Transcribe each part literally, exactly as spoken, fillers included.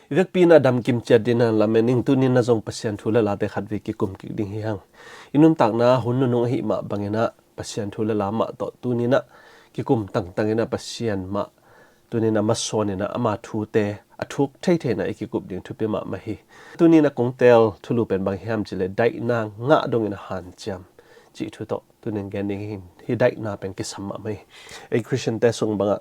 I vekpi in ah damkim ciat dingin ah lamen ing. Tuni in ah zong Pasian thu le late khatvei kikum kik ding hi hang. I nuntakna hun nunung ahih mah bangin ah Pasian thu le la mah tawh tuni in ah kikum tangtang in ah Pasian mah tuni in ah masuan in ah ama thute a thuk theithei in ah i kikup ding thupi mahmah hi. Tuni in ah kong teel thulu pen bang hiam cih leh daihna ngah dongin ah hanciam cih thu tawh tuni in gen ding hi. Hih daihna pen kisam mahmah hi. Ei Khristiante sung bangah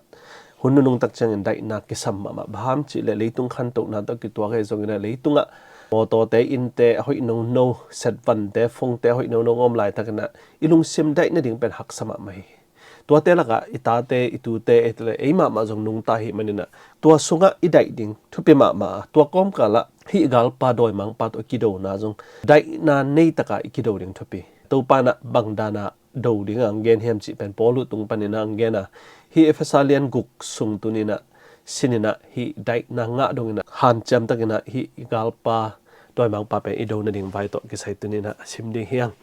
hun nunung tak ciangin daihna kisam mahmah. Bang hang hiam cih leh leitung khantohna tawh kituak ahi zongin ah leitungah mawtawte, innte a hoih nono, setvante, phongte a hoih nono a om laitakin ah i lungsim daih nading pen haksa mahmah hi. Tuate lakah i tate, i tute, ei mahmah zong nungta ahih manin ah tua sungah i daih ding thupi mahmah a, tua kawmkalah hih galpa dawimangpa tawh i kidona zong daihna nei takah i kido ding thupi. Topa in ah bang dan ah do ding a hong gen hiam cih pen Paul uh tung panin ah hong gen a, hih Efesa lian guk sung tuni in ah sin in ah hih daihna ngah dongin ah hanciam takin ah hih i galpa dawimangpa pen i do nading vai tawh kisai tuni in ah sim ding hi hang.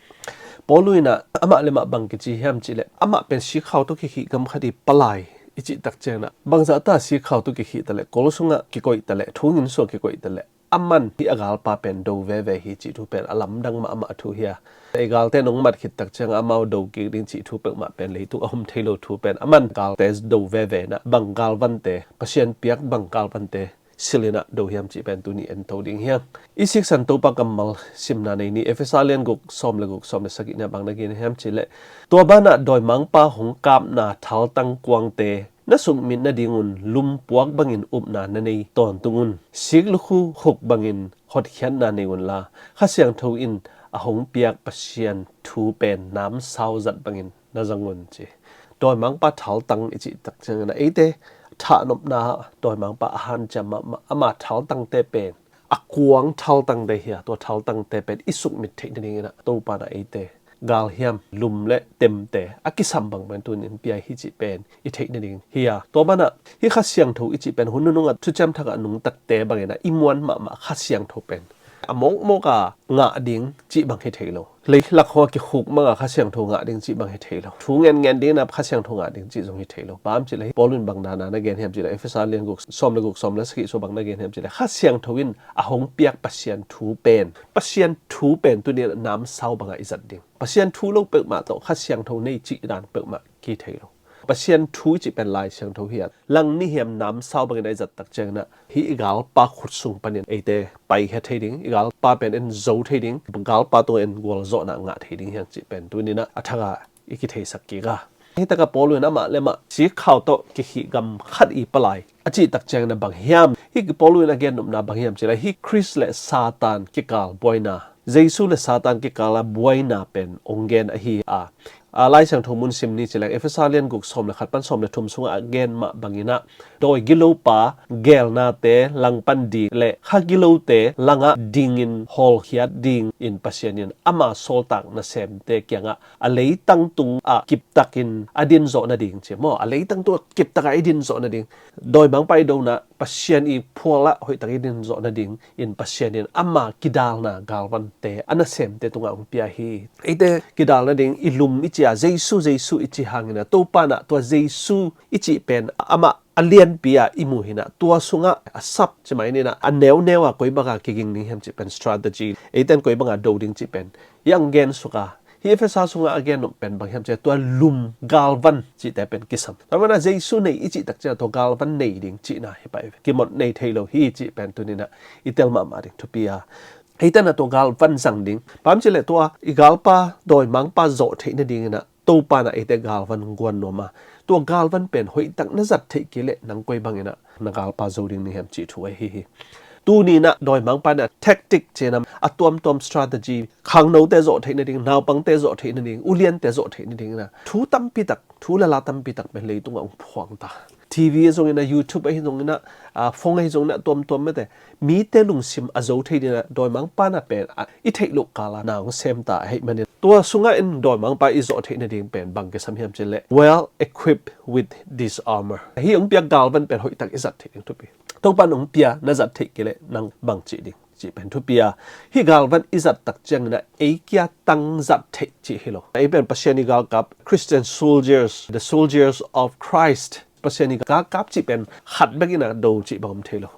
Paul uh in ah amah le mah bang kici hiam cih leh amah pen sikkhau tawh kikhih gam khat i palai i cih tak ciangin ah bangzah ta sikkhau tawh kikhih ta leh, kol sungah kikoih ta leh, thungin sungah kikoih ta leh, aman hih a galpa pen do veve hi cih thu pen a lamdang mahmah thu hi a. I galte nong mat khit tak ciangah amau do kik ding cih thu peuhmah pen leitung a om thei lo thu pen aman galte do veve in ah bang galvante, Pasian piak bang galvante sil in ah do hiam cih pen tuni en to ding hi hang. I siksan Topa kammal simna nei ni. Efesa lian guk sawm le guk, sawm le sagih in ah bang na gen hiam cih leh, tua banah dawimangpa hong kapna thaltang kuangte na sukmit nadingun lumpuak bangin upna na nei tawntung un. Sik lukhu khuk bangin hotkhiatna nei unla, Kha Siangtho in a hong piak Pasian thu pen namsau zat bangin na zang un, ci. Dawimangpa thaltang i cih tak ciangin ah eite thahnopna dawimangpa a hanciam mahmah, ama thaltangte pen a kuang thaltangte hi a, tua thaltangte pen i sukmit theih nadingin ah Topa in ah eite galhiam, lum le temte a kisam bangbang tuni in pia hi cih pen i theih nading hi a. Tua banah hih Kha Siangtho i cih pen hun nunungah Thuciam Thak ah nungtakte bangin ah i muan mahmah Kha Siangtho pen a mawkmawk a ngah ding cih bang hi thei lo. Leilak khawng a kikhuk mang a Kha Siangtho ngah ding cih bang hi thei lo. Thu ngenngen dingin ah Kha Siangtho ngah ding cih zong hi thei lo. Bang hang hiam cih leh hih Paul in bang dan a na gen hiam cih leh Efesa lian guk sawm le guk, sawm le sagih sung bang na gen hiam cih leh Kha Siangtho in a hong piak Pasian thu pen, Pasian thu pen tuni in ah namsau bangah i zat ding. Pasian thu lo peuhmah tawh Kha Siangtho nei cih dan peuhmah ki thei lo. Pasian thu i cih pen Lai Siangtho hi a, langnihiam namsau bangin a i zat tak ciangin ah hih i galpa khut sung panin eite paikhia thei ding, i galpa pen en zo thei ding, galpa tungah en gualzawhna ngah thei ding hi hang cih pen tuni in ah a thak a i kitheisak kik a. Hih takah Paul in amah le mah sikkhau tawh kikhih gam khat i palai a cih tak ciangin ah bang hiam? Hih Paul in a gen nopna bang hiam cih leh hih Khrist le Satan kikal buaina, Jesu le Satan kikal a buaina pen hong gen ahi a. A, Lai Siangtho mun sim ni ci leng, Efesa lian guk sawm le khat pan sawm le thum sungah a gen mah bangin ah dawi gilopa gelnate langpan ding le kha gilote langah dingin hawlkhiat dingin Pasian in ama sawltak nasemte kiangah a leitang tungah kiptakin a din zawh nading, ci maw? A leitang tungah kiptakah i din zawh nading. Dawimangpa i dona, Pasian i phualah hoihtak i din zawh nadingin Pasian in ama kidalna galvante a nasemte tungah hong pia hi. Eite kidal nading i lum i ci a, Jesu, Jesu i cih hangin ah Topa in ah tua Jesu i cih pen amah a lianpi a i muh hi in ah, tua sungah a sap ci mai ni in ah, a neuneu a koi banga kiging ding hiam cih pen strategy, eite in koi banga do ding cih pen i ang gen suk a, hih Efesa sungah a gen nop pen bang hiam cih leh tua lum galvan cihte pen kisam. Tua manin ah Jesu nei i cih tak ciang tua galvan nei ding cihna hi pah hi ve. Kimot nei thei lo hi cih pen tuni in ah i tel mahmah ding thupi a. Eite in ah tua galvan zang ding. Bang hang hiam cih leh tua i galpa dawimangpa zawh theih nadingin ah Topa in ah eite galvan guan nuam a. Tua galvan pen hoihtak na zat theih kei leh nang koi bangin ah na galpa zo ding na hiam cih thu ahi hi. Tuni in ah dawimangpa in ah tactic ci-in ah a tuamtuam strategy, khangnote zawh theih nading, naupangte zawh theih nading, uliante zawh theih nadingin ah thu tampi tak, thu le la tampi tak pen leitungah hong phuang ta. TV ahi zongin ah, YouTube ahi zongin ah, a, phone ahi zongin ah tuamtuam mete mite lungsim a zo thei dingin ah dawimangpa in ah pen a i theih loh kal a na hong sem ta ahih manin, tua sungah in dawimangpa i zawh theih nading pen bang kisam hiam cih leh well equipped with this armor. Hih hong piak galvan pen hoihtak i zat theih ding thupi. Topa in hong pia na zat theih kei leh nang bang cih ding cih pen thupi a. Hih galvan i zat tak ciangin ah ei kia tang zat theih cih hi lo. Ei pen Pasian i galkap, Christian soldiers, the soldiers of Christ, Pasian i galkap cih pen khat bek in ah do cih bang om thei lo.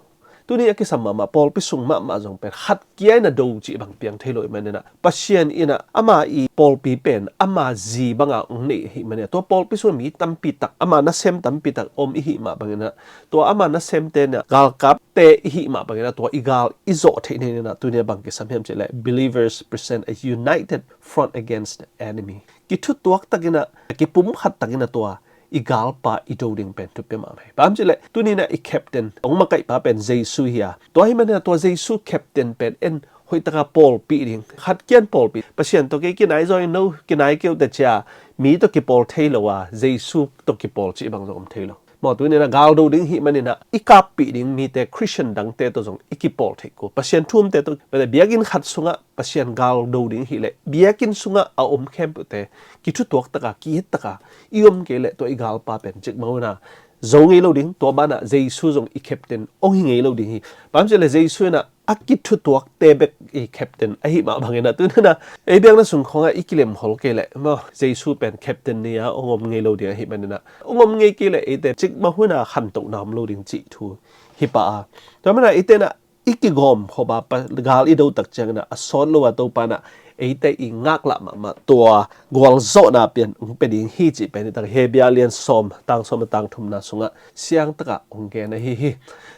Tuni a kisam mahmah pawlpi sung mahmah zong pen khat kia in a do cih bang piang thei lo ahih manin ah, Pasian in ah ama i pawlpi pen ama zi banga hong nei ahih manin ah, tua pawlpi sungah mi tampi tak, ama nasem tampi tak om i hih mah bangin ah, tua ama nasemte in ah galkapte i hih mah bangin ah, tua i gal i zawh theih nadingin ah tuni a bang kisam hiam cih leh, believers present a united front against the enemy. Kithutuak takin ah, kipumkhat takin ah tua i galpa i do ding pen thupi mahmah hi. Bang hiam cih leh, tuni in ah i captain, hong makaihpa pen Jesu hi a, tua ahih manin ah tua Jesu captain pen en hoih taka pawlpih ding. Khat kia in pawlpih, Pasian tawh kei kinai zaw ing, no kinai kei uh teh ci a, mi tawh kipawl thei lo a, Jesu tawh kipawl cih bang zong om thei lo. Maw, tuni in ah gal do ding ahih manin ah i kappih ding mite, Christian dangte tawh zong i kipawl theih kul. Pasian thu umte tawh, biakinn khat sungah Pasian gal do ding ahih leh, biakinn sungah a om khempeuhte kithutuak taka, kihet taka i om kei leh, tua i galpa pen cikmah hun a zo ngei lo ding, tua banah Jesu zong i captain hong hi ngei lo ding hi. Bang hiam cih leh, Jesu in ah a kithutuakte bek i captain ahih mah bangin ah, tuni in ah ei biakna sung khawngah i kilemkhol kei leh, maw, Jesu pen captain ni a hong om ngei lo ding ahih manin ah, hong om ngei kei leh eite cikmah hun a khantohna om lo ding cih thu hi pah a. Tua manin ah eite in ah i kigawmkhop a, pa-, gal i do tak ciangin ah, a sawt lo a Topa in ah eite i ngaklah mahmah tua gualzawhna pen hong pia ding hi cih pen hi tak, Hebru lian sawm, tang sawm le tang thumna sungah siang takah hong gen ahi hi.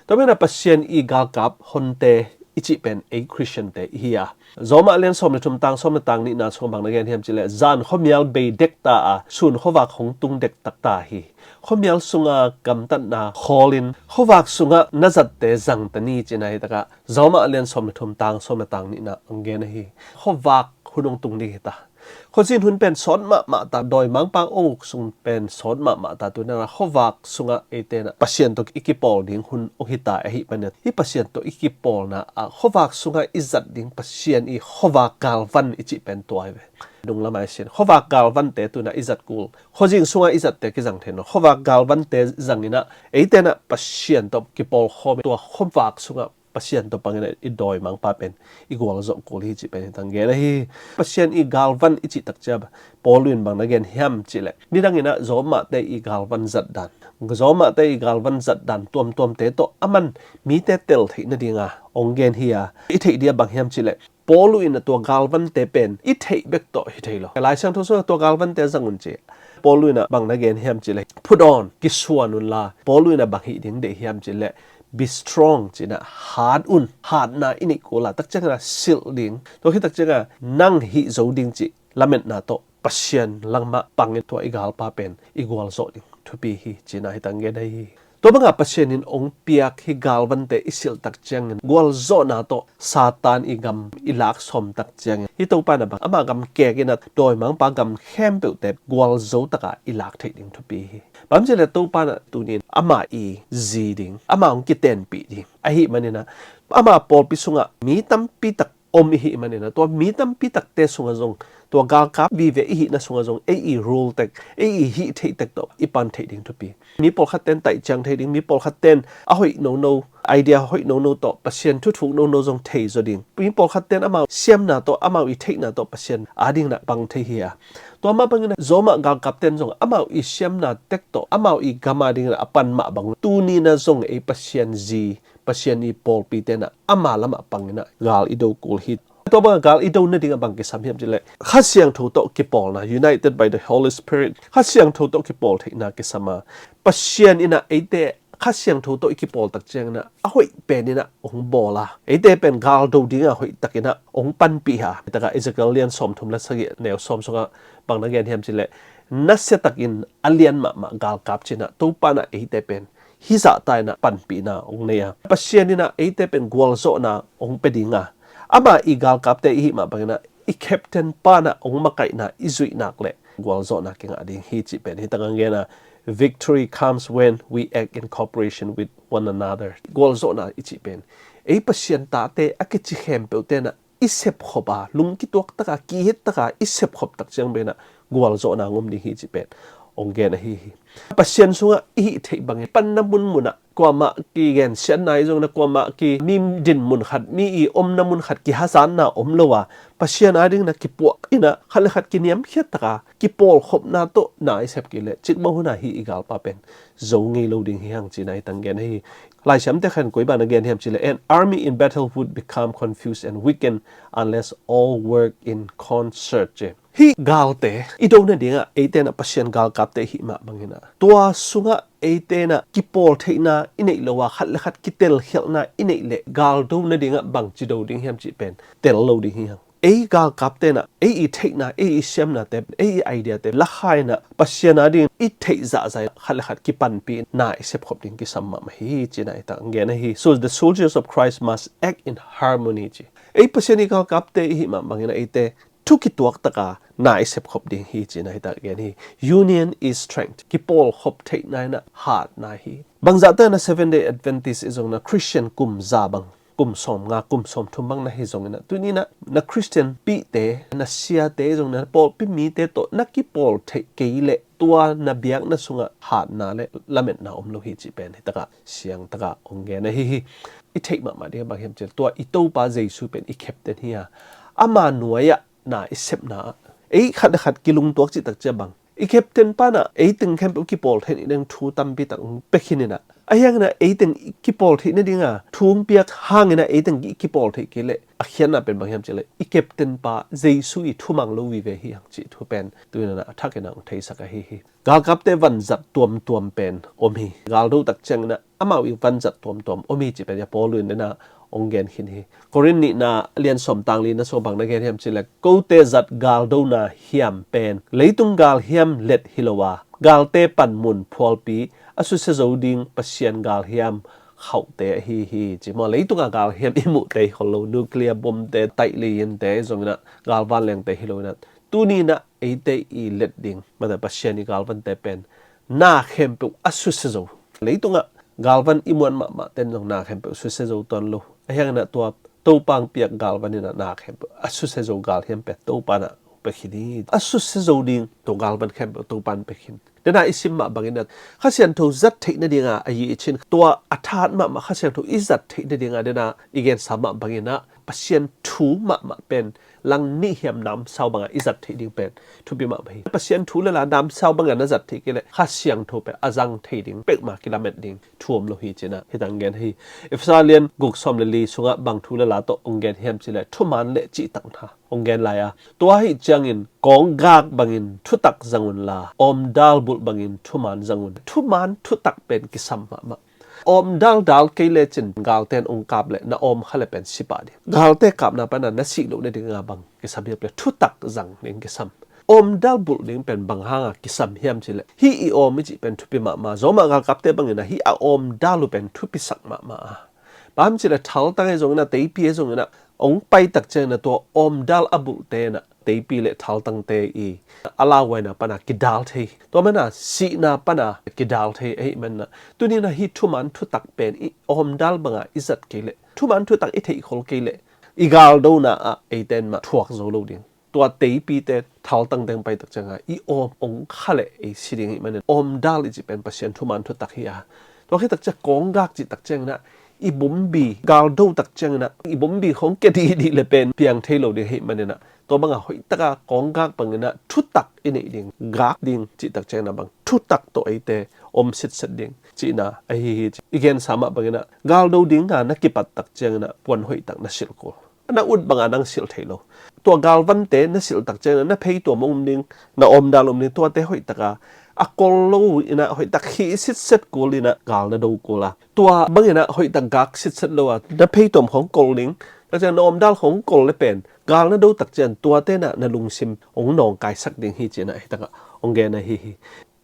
Tua manin ah Pasian i galkap honte i cih pen ei Christian-te i hi a. Rome lian sawm le thum, tang sawm le tang nihna sungah bang na gen hiam cih leh, zan khuamial bei dek ta a, sun khuavak hong tung dektak ta hi. Khuamial sunga gamtatna khawlin, khuavak sungah na zatte zang ta ni, ci-in ah, hi takah Rome lian sawm le thum, tang sawm le tang nihna hong gen ahi. Khuavak hun hong tung ding hi ta. Khuazin hun pen sawt mahmah ta, dawimangpa hong uk sung pen sawt mahmah ta, tuni in ah khuavak sungah eite in ah Pasian tawh i kipawl ding hun hong hi ta ahih manin, hih Pasian tawh i kipawlna ah khuavak sungah i zat ding Pasian i khuavak galvan i cih pen tua hi ve. Nung lamah i sin, khuavak galvante tuni in ah i zat kul. Khuazing sungah i zatte kizang thei nawn lo. Khuavak galvante zangin ah eite in ah Pasian tawh kipawl khawm, tua khuavak sungah Pasian tawh pangin ah i dawimangpa pen i gualzawh kul hi cih pen hi tang gen ahi. Pasian i galvan i cih tak ciang, Paul in bang na gen hiam cih leh, nidangin ah Rome-te i galvan zat dan, Rome-te i galvan zat dan tuamtuamte tawh aman mite tel theih nadinga hong gen hi a, i theih dia bang hiam cih leh, Paul in ah tua galvante pen i theih bek tawh hi thei lo. Lai Siangtho sungah tua galvante zang un ci. Paul in ah bang na gen hiam cih leh, put on, kisuan unla. Paul in ah bang hih ding deih hiam cih leh, be strong, ci-in ah hat un. Hatna i neih kul a, tak ciangin ah silh ding. Tua khit tak ciangin ah nang hih zo ding cih lametna tawh Pasian lamah pangin tua i galpa pen i gualzawh ding thupi hi, ci-in ah hi tang gen ahi hi. Tua banga Pasian in hong piak hih galvante i silh tak ciangin, gualzawhna tawh Satan i gam i lak sawm tak ciangin, hih Topa in ah bang, ama gam kekin ah dawimangpa gam khempeuhte gualzo taka i lak theih ding thupi hi. Bang hiam cih leh, Topa in ah tuni in ama i zi ding, ama hong kitenpih ding ahih manin ah, ama pawlpi sungah mi tampi tak om i hih manin ah, tua mi tampi takte sungah zong, tua galkap vive i hihna sungah zong, ei i rule tek, ei i hih theih tek tawh i pan theih ding thupi. Mi pawlkhatte in taih ciang thei ding, mi pawlkhatte in a hoih nono, idea hoih nono tawh, Pasian thu thuk nono zong thei zaw ding. Mi pawlkhatte in amau siamna tawh, amau i theihna tawh Pasian adingin ah pang thei hi a. Tua mah bangin ah Rome galkapte in zong amau i siamna tek tawh, amau i gam adingin ah a pan mah bang, tuni in ah zong ei Pasian zi, Pasian i pawlpite in ah ama lamah pangin ah gal i do kul hi. Tua banga gal i do nadingah bang kisam hiam cih leh, Kha Siangtho tawh kipawlna, united by the Holy Spirit, Kha Siangtho tawh kipawl theihna kisam a. Pasian in ah eite Kha Siangtho tawh i kipawl tak ciangin ah, a hoih penin ah hong bawl a, eite pen gal do dingah hoih takin ah hong panpih a. Hi takah Ezekiel lian sawmthum le sagih, neu sawm sungah bang na gen hiam cih leh, nasia takin a lian mahmah galkap ci-in ah, Topa in ah eite pen hih zahta in ah panpihna hong nei a. Pasian in ah eite pen gualzawhna hong pia ding a, ama i galkapte i hih mah bangin ah, i captain pa in ah hong makaihna i zuih nak leh gualzawhna kingah ding hi cih pen hi tang gen a. Victory comes when we act in cooperation with one another. Gualzawhna i cih pen ei Pasian tate a kici khempeuhte in ah i sepkhop a, lungkituak taka, kihet taka i sepkhop tak ciang pen ah gualzawhna hong om ding hi cih pen hong gen ahi hi. Pasian sungah i hih theih bangin panna munmun ah kuamah kigensiatna i zong na, kuamah ki mi din mun khat, mi i omna mun khat kihazatna om lo a, Pasian ading na kipuah in a, khat le khat kiniamkhiat taka kipawlkhopna tawh na i sep kei leh, cikmah hun a hih i galpa pen zo ngei lo ding hi hang ci-in a i tang gen ahi hi. Laisiamte khat in koi bang na gen hiam cih leh, "An army in battle would become confused and weakened unless all work in concert," ci. Hih galte i do nadingah eite in a Pasian galkapte i hih mah bangin a, tua sungah eite in a kipawl theihna i neih lo a, khat le khat kitelkhialhna i neih leh, gal do nadingah bangci do ding hiam cih pen tel lo ding hi hang. Ei galkapte in a, ei i theihna, ei i siamnate, ei i ideate lakha in a, Pasian ading i theih zahzah, khat le khat kipanpih na i sepkhop ding kisam mahmah hi ci-in a i tang gen ahi hi. "So the soldiers of Christ must act in harmony," ci. Ei Pasian i galkapte i hih mah bangin a eite thu kituak taka na i sepkhop ding hi ci-in a i tang gen hi. "Union is strength." Kipawlkhop theihna in a hatna hi. Bangzahte in a Seventh Day Adventist i zong na, Christian kum za bang, kum sawmnga, kum sawmthum bang na hi zongin a, tuni in a na Christian pihte, na siate i zong na, na pawlpi mite tawh na kipawl theih kei leh, tua na biakna sungah hatna le lametna om lo hi cih pen hi takah siang takah hong gen ahi hi. I theih mahmah ding bang hiam cih leh, tua i Topa Jesu pen i captain hi a, ama nuai-ah na i sepna ah ei khat le khat kilungtuak cih tak ciang bang, i captain pa in a ei teng khempeuh kipawl theih nading thu tampi tak hong pia khin in a, ahi hangin a ei teng kipawl theih nading a thu hong piak hangin a ei teng kipawl theih kei leh, a khiatna pen bang hiam cih leh, i captain pa Jesu i thumang lo vive hi hang cih thu pen tu in a a thak in a hong theisak ahi hi. Galkapte vanzat tuamtuam pen om hi. Gal do tak ciangin a amau i vanzat tuamtuam om hi cih pen a Paul in a hong gen khin hi. Korin nihna lian sawm tang li na sung bang na gen hiam cih leh, "Kote zat galdona hiam pen leitung galhiam let hi lo a, galte panmun phualpi a susia zo ding Pasian galhiam khauhte ahi hi," ci maw. Leitungah galhiam i muhte hi khol lo, nuclear bomb te, taih lei-inn te, zongin a gal vanleng te hi lo in a, tuni in a eite i let ding, mate, Pasian i galvante pen na khempeuh a susia zo. Leitungah galvan i muan mahmah ten zong na khempeuh susia zo tuan lo. Ahi hangin a tua Topa hong piak galvan in a na khempeuh a susia zo galhiam pen Topa in a pia khin hi. A susia zo ding tua galvan khempeuh Topa in pia khin. Dena i sim mah bangin a, Kha Siangtho zat theih nadinga a yi i cin, tua a thahat mahmah Kha Siangtho i zat theih nadinga dena i gensa mah bangin a, Pasian thu mahmah pen lang nih hiam namsau banga i zat theih ding pen thupi mahmah hi. Pasian thu le la namsau banga na zat theih kei leh Kha Siangtho pen a zang thei ding peuhmah kilamet ding thu om lo hi ci-in a hi tang gen hi. Efesa lian guk sawm le li sungah bang thu le la tawh hong gen hiam cih leh, thuman le cihtakna hong gen lai a, tua ahih ciangin kawnggak bangin thutak zang unla, awmdal bulh bangin thuman zang un. Thuman thutak pen kisam mahmah. Awmdal dal kei lecin galte in hong kap leh na awm kha leh pen si pah ding. Galte kapna pana na sih loh nadinga bang kisam hiam cih leh thutak zang ding kisam. Awmdal bulh ding pen bang hanga kisam hiam cih leh, hih i awm i cih pen thupi mahmah. Roma galkapte bangin a hih a awmdal uh pen thupisak mahmah a, bang hiam cih leh thaltang ahi zongin a, teipi ahi zongin a, hong pai tak ciangin a tua awmdal a bulhte in a teipi le thaltangte i a lauhuaina pana kidal thei, tua mana sihna pana kidal thei ahih manin a, tuni in a hih thuman thutak pen i awmdal banga i zat kei leh, thuman thutak i theihkhol kei leh, i galdona ah eite in mah thuak zo lo ding. Tua teipite thaltangte hong pai tak cianga i awm hong kha leh ei si ding ahih manin, awmdal i cih pen Pasian thuman thutak hi a, tua khit tak ciang kawnggak cih tak ciangin a, i bumbi galdo tak ciangin a, i bumbi khawng kia dihdih le pen piang thei lo ding ahih manin a, tua banga hoihtaka kawnggak bangin a thutak i neih ding, gak ding cih tak ciangin a bang thutak tawh eite om sitset ding cihna ahi hi. I gensa mah bangin a, galdo dinga na kipat tak ciangin a puan hoihtak na silh kul. Na ut banga nang silh thei lo. Tua galvante na silh tak ciangin a na pheituam hong um ding, na awmdal um ding, tuate hoihtaka a kol lo in a, hoihtak khih sitset kul in a gal na do kul a, tua bangin a hoihtak gak sitset lo a, na pheituam khawng kol ding, tak ciang na awmdal khawng kol le pen gal na do tak ciang tuate in a na lungsim hong nawngkaisak ding hi ci-in a hi takah hong gen ahi hi.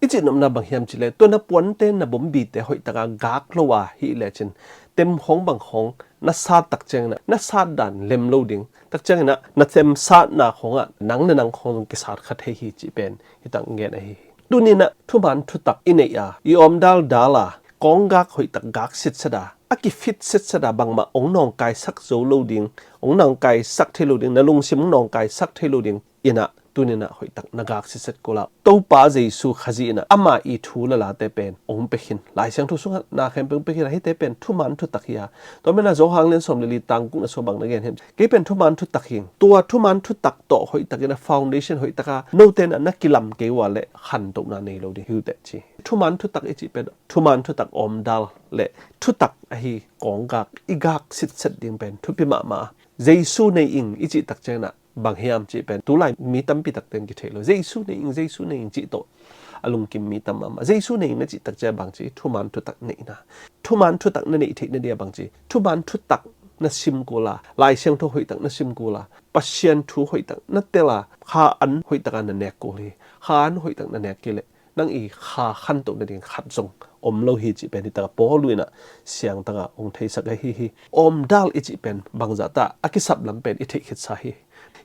I cihnopna bang hiam cih leh, tua na puante na bumbite hoihtaka gak lo a hih lecin, tem khawng bang khawng na sat tak ciangin a, na sat dan lem lo ding, tak ciangin a na tem satna khawngah nang le nang khawng zong kisat kha thei hi cih pen hi tang gen ahi hi. Tuni in a thuman thutak i neih a, i awmdal dal a, kawnggak hoihtak gak sitset a, a kifit sitset a, bangmah hong nawngkaisak zo lo ding, hong nawngkaisak thei lo ding, na lungsim hong nawngkaisak thei lo ding in a Tuninah hoihtak na gak sitset kul a, Topa Jesu Khazih inah ama i thu le late pen ong pekhin, Lai Siangtho sungah na khempeuh ong pekhin a, hihte pen thuman thutak hi a. Tua menah Johan lian sawm le li tang guk na sua bang na gen hiam? Kei pen thuman thutak hing. Tua thuman thutak tawh hoihtakin a foundation hoihtaka note na na kilam kei ua le khantohna nei lo ding hi uh teh ci. Thuman thutak i cih pen thuman thutak awmdal le thutak ahi kawng gak i gak sitset ding pen thupi mahmah a. Jesu nei ing i cih tak cianginah bang hiam cih pen tulai mi tampi takte in kithei lo. Jesu nei ing, Jesu nei ing cih tawh a lungkim mi tam mahmah. Jesu nei ing na cih tak ciang bang ci, thuman thutak neihna. Thuman thutak na neih theihna dia bang ci, thuman thutak na sim kul a, Lai Siangtho hoihtak na sim kul a, Pasian thu hoihtak na tel a, kha an hoihtaka na nek kul hi. Kha an hoihtak na nek kei leh nang i kha khantoh nading khat zong om lo hi cih pen hitakah Paul inah siangtaka ong theisak ahi hi. Awmdal i cih pen bangzah ta a kisap lam pen i theih khitsa hi.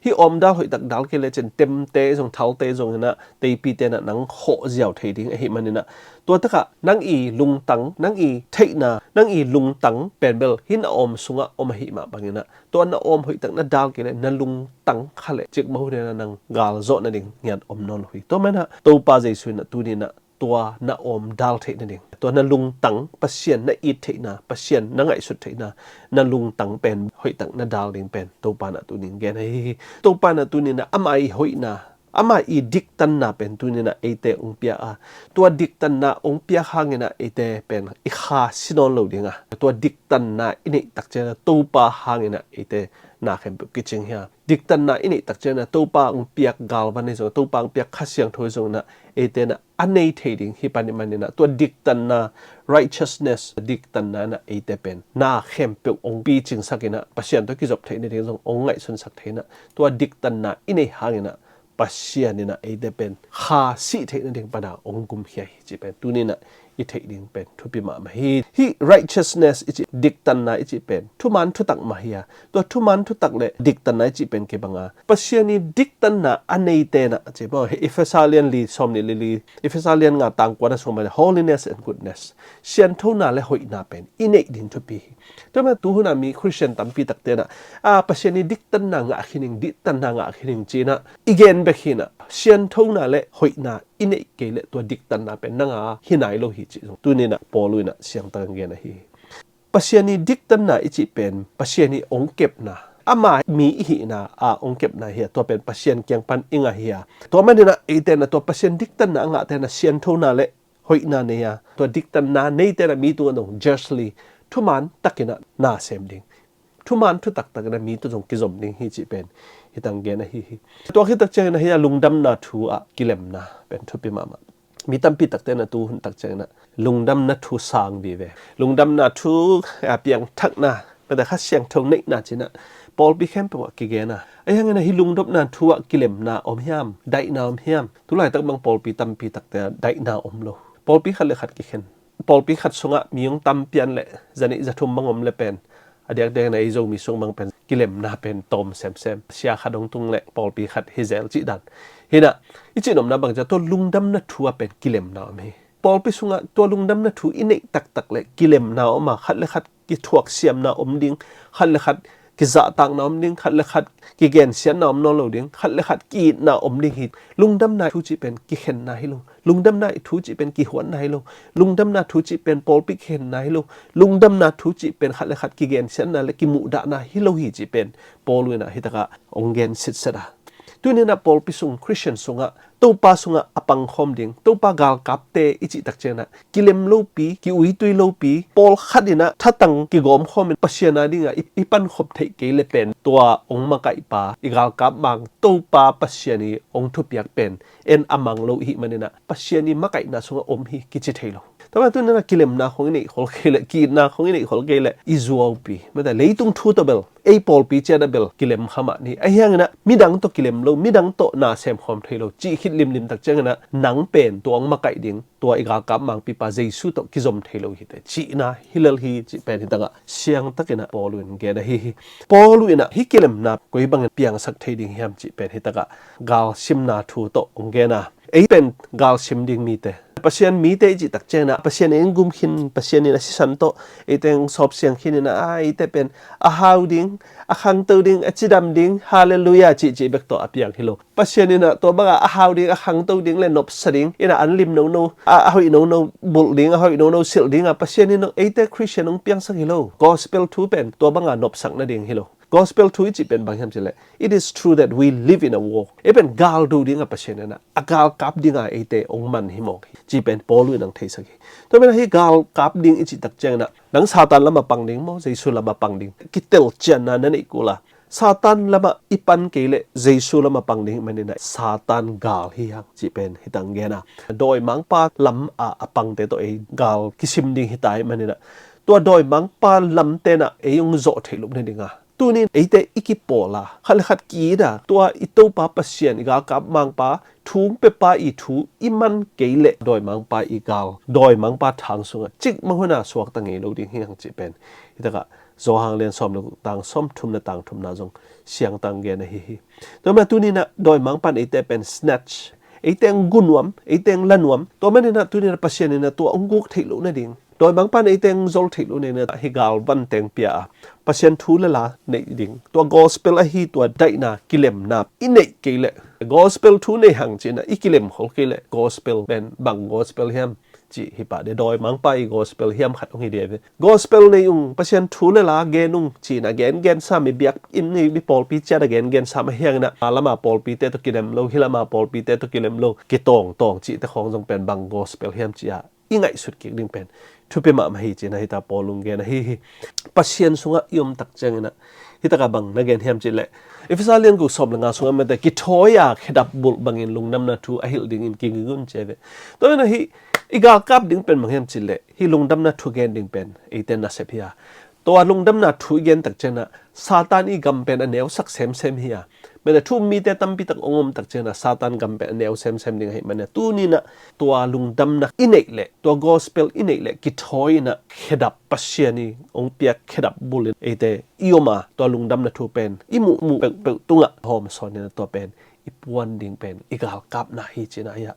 Hih awmdal hoihtak dal kei lecin temte zong, thalte zong inah, teipite inah nang khawh ziau thei ding ahih maninah, tua takah nang i lungtang, nang i theihna, nang i lungtang pen bel hih na awm sungah om ahih mah banginah, tua na awm hoihtak na dal kei le na lungtang kha le cikmah hun inah nang galzawh nading ngiat om nawn lo hi. Tua menah Topa Jesu inah tuninah tua na awmdal theih nading, tua na lungtang, Pasian na it theihna, Pasian na ngaihsut theihna, na lungtang pen hoihtak na dal ding pen Topa inah tunin gen ahi hi. Topa inah tuninah ama i hoihna, ama i diktanna pen tuninah eite ong pia a, tua diktanna ong piak hanginah eite pen i kha si nawn lo ding a, tua diktanna i neih tak cianginah Topa hanginah eite na khempeuh kicing hi a. Diktanna i neih tak cianginah Topa ong piak galvan hi zong, Topa ong piak Kha Siangtho hi zonginah eite inah a nei thei ding hi pan i maninah tua diktanna, righteousness, diktanna inah eite pen na khempeuh ong picingsak inah Pasian tawh kizop theih nading zong ong ngaihsunsak thei inah, tua diktanna i neih hanginah Pasian inah eite pen kha sih theih nading pana ong gumkhia hi cih pen tuninah i theih ding pen thupi mahmah hi. Hih righteousness i cih, diktanna i cih pen thuman thutak mah hi a, tua thuman thutak le diktanna i cih pen kibang a, Pasian i diktanna a neite inah ci maw, hih Efesa lian li sawm nih le li, Efesa lian nga tang kua na sung mah, holiness and goodness, sianthona le hoihna pen i neih ding thupi hi. Tua mah tu huna mi Khristian tampi takte inah, a, Pasian i diktanna ngah khin ing, diktanna ngah khin ing ci inah i gen bek hi inah, sianthona le hoihna i neih kei le tua diktanna pen nang a hi nai lo hi cih zong tuninah Paul inah siangtang gen ahi hi. Pasian i diktanna i cih pen Pasian i ong kepna, ama mi i hihna a ong kepna hi a, tua pen Pasian kiang pan i ngah hi a. Tua maninah eite inah tua Pasian diktanna a ngahte inah sianthona le hoihna nei a, tua diktanna neite inah mi tungah dong justly, thuman takinah na sem ding, thuman thutak takinah mi tungah zong kizom ding hi cih pen hitang gen ahi hi. Tua khit tak cianginah hih a lungdamna thu ah kilemna pen thupi mahmah. Mi tampi takte inah tu hun tak cianginah lungdamna thu sang vive, lungdamna thu, a, piangthakna, mate Kha Siangtho neihna ci inah pawlpi khempeuh ah kigen a. Ahi hanginah hih lungdamna thu ah kilemna om hiam, daihna om hiam? Tulaitak bang pawlpi tampi takte ah daihna om lo. Pawlpi khat le khat kikhen, pawlpi khat sungah mi ong tam pian le zanih zathum bang om le pen a diakdiak inah ei Zomi sung bang pen kilemna pen tawm semsem, sia khat ong tung le pawlpi khat hi zel cih dan. Hi inah i cihnopna bang ciang tua lungdamna thu ah pen kilemna om hi. Pawlpi sungah tua lungdamna thu i neih taktak le kilemna om a, khat le khat kithuaksiamna om ding, khat le khat kizahtakna om ding, khat le khat kigensiatna om nawn lo ding, khat le khat ki-itna om ding hi. Lungdamna thu cih pen kikhenna hi lo. Lungdamna thu cih pen kihuatna hi lo. Lungdamna thu cih pen pawlpi kikhenna hi lo. Lungdamna thu cih pen khat le khat kigensiatna le kimuhdahna hi lo hi cih pen Paul inah hitakah ong gen sitset a. Tuninah pawlpi sung, Khristian sungah, Topa sungah a pangkhawm ding, Topa galkapte i cih tak cianginah kilem lopi, ki-uitui lopi, pawlkhat inah thatang kigawmkhawm in Pasian a dingah i, i pankhop theih kei le pen tua ong makaihpa, i galkap mang Topa Pasian i ong thupiak pen en a mang lo i hih maninah Pasian i makaihna sungah om hi kici thei lo. Tua mah tuninah kilemna khong i neih khol kei le, ki-itna khong i neih khol kei le i zuaupi, mate leitung thu tawh bel, ei pawlpi cianah bel kilem kha mah ni. Ahi hanginah midang tawh kilem lo, midang tawh na semkhawm thei lo cih khit limlim tak cianginah nang pen tua ong makaih ding, tua i galkap mangpipa Jesu tawh kizom thei lo hi teh cihna hi lel hi cih pen hitakah siangtakinah Paul in gen ahi hi. Paul inah hih kilemna koi bangin piangsak thei ding hiam cih pen hitakah galsimna thu tawh ong gen a. Ei pen gal sim ding mite. Pasian mite i cih tak ciangin ah, Pasian ei hong gum khin, Pasian in a sisan tawh eite hong sawp siang khin in ah, eite pen a hau ding, a khangto ding, a cidam ding, halleluiah cihcih bek tawh a piang hi lo. Pasian in ah tua bangah a hau ding, a khangto ding le nopsa ding in ah an lim nono, a, a hoih nono bulh ding, a hoih nono silh ding ah Pasian in ah eite Christian hong piangsak hi lo. Gospel thu pen tua bangah nopsak nading hi lo. Gospel thu i cih pen bang hiam cih leh, it is true that we live in a war. Ei pen gal do ding ah Pasian in ah, a galkap ding ah eite hong man hi mawk hi cih pen Paul in hong theisak hi. Tua pen ah hih galkap ding i cih tak ciangin ah, nang Satan lamah pang ding maw, Jesu lamah pang ding? Kitelcianna na neih kul a, Satan lamah i pan kei leh Jesu lamah pang ding hih manin ah Satan gal hi hang cih pen hi tang gen a. Dawimangpa lam ah a pangte tawh ei gal kisim ding hi ta hih manin ah, tua dawimangpa lamte in ah ei hong zawh theih loh nading a, tuni in eite i kipawl a, khat le khat ki-it a, tua i Topa Pasian, i galkap mangpa, thu hong pepa i thu i man kei leh dawimangpa i gal, dawimangpa thang sungah cikmah hun a suakta ngei lo ding hi hang cih pen hi takah Johan lian sawm le guk, tang sawmthum le tang thumna zong siangtang gen ahi hi. Tua manin ah tuni in ah dawimangpa in eite pen snatch, eite hong gu nuam, eite hong la nuam. Tua manin ah tuni in ah Pasian in ah tua hong guk theih loh nading, dawimangpa in eite hong zol theih loh nading in ah hih galvan teng pia a, Pasian thu le la neih ding, tua gospel ahi tua daihna, kilemna i neih kei leh, gospel thu nei hang ci-in ah i kilem khol kei leh, gospel pen bang gospel hiam cih hi pah ding, dawimangpa i gospel hiam khat hong hi ding ve. Gospel nei ung, Pasian thu le la gen ung ci-in ah gen gensa, mi biakinn, mi pawlpi ciat ah gen gensa mah hi hangin ah, a lama pawlpite tawh kilem lo, hi lama pawlpite tawh kilem lo, kitawngtawng cihte khawng zong pen bang gospel hiam ci-a i ngaihsut kik ding pen thupi mahmah hi ci-in ah hih takah Paul hong gen ahi hi. Pasian sungah i om tak ciangin ah hih takah bang na gen hiam cih leh, Efesa lian guk sawm le nga sungah mite kithawi a khedap bulh bangin lungdamna thu a hilh dingin kiging un ci-a ve. Tua manin ah hih i galkap ding pen bang hiam cih leh, hih lungdamna thu gen ding pen eite nasep hi a, tua lungdamna thu i gen tak ciangin ah Satan i gam pen a neusak semsem hi a, mite, thu um mite tampi tak hong om tak ciangin ah Satan gam pen a neu semsem ding ahih manin ah tuni in ah tua lungdamna i neih leh, tua gospel i neih leh, kithawi in ah khedap, Pasian i hong piak khedap bulh in eite i om a, tua lungdamna thu pen i muhmuh peuhpeuh tungah hawmsawn in ah tua pen i puan ding pen i galkapna hi ci-in ah hih a,